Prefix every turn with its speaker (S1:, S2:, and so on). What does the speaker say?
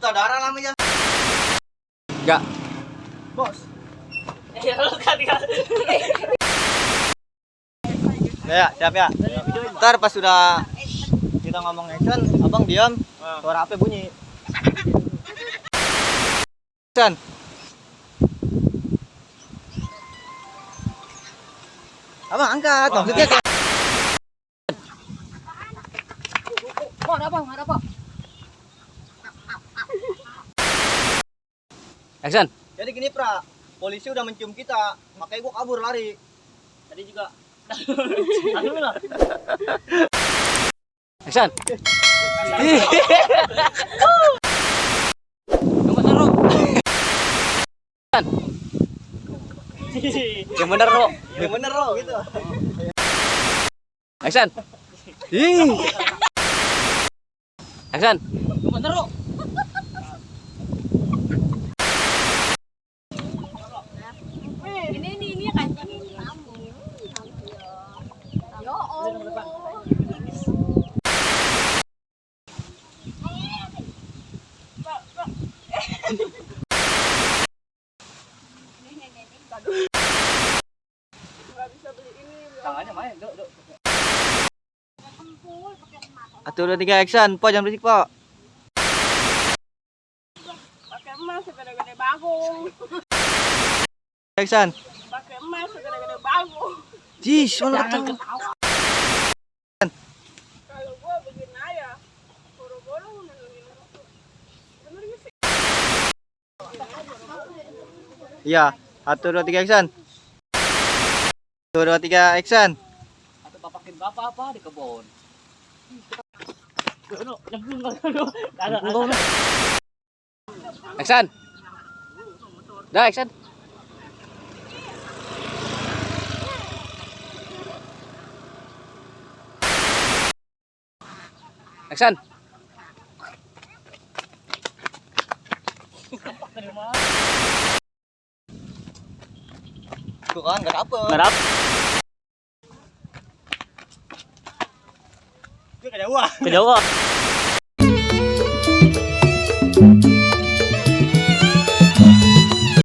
S1: sutradara namanya.
S2: Enggak.
S1: Bos.
S3: Ya lu kan
S1: Ya, siap ya. Ntar pas sudah kita ngomong action, abang diam, suara HP bunyi. Action. Abang angkat, maksudnya kayak
S3: ada apa?
S2: Action.
S1: jadi gini, Pra. Polisi udah mencium kita, makanya gua kabur lari.
S3: Tadi juga. Aduh lah.
S2: Action. Yang bener, Ro. Yang bener, Ro.
S1: Yang bener loh gitu.
S2: Action. Ih. Action.
S3: Yang bener, Ro.
S4: Ini kancing kamu. Ya Allah.
S3: Tangannya main, dok.
S1: Satu, dua, tiga, action. Po, jangan berisik, Po.
S4: Pakai emas segede-gede bagong.
S1: Action.
S4: Pakai emas segede-gede bagong.
S1: Jis, mana tahu.
S4: Kalau gua begini aja, boro-boro nunjukin aku. Bener gak sih?
S1: Iya. Satu, dua, tiga, action. Satu, dua, tiga, action.
S3: Atau papakin bapak apa di kebun. Nyemplung.
S2: Action. Dah, action. Action.
S1: Tuh kan, nggak dapet.
S2: Ngarap.
S1: Itu kejauhan.
S2: Kejauhan.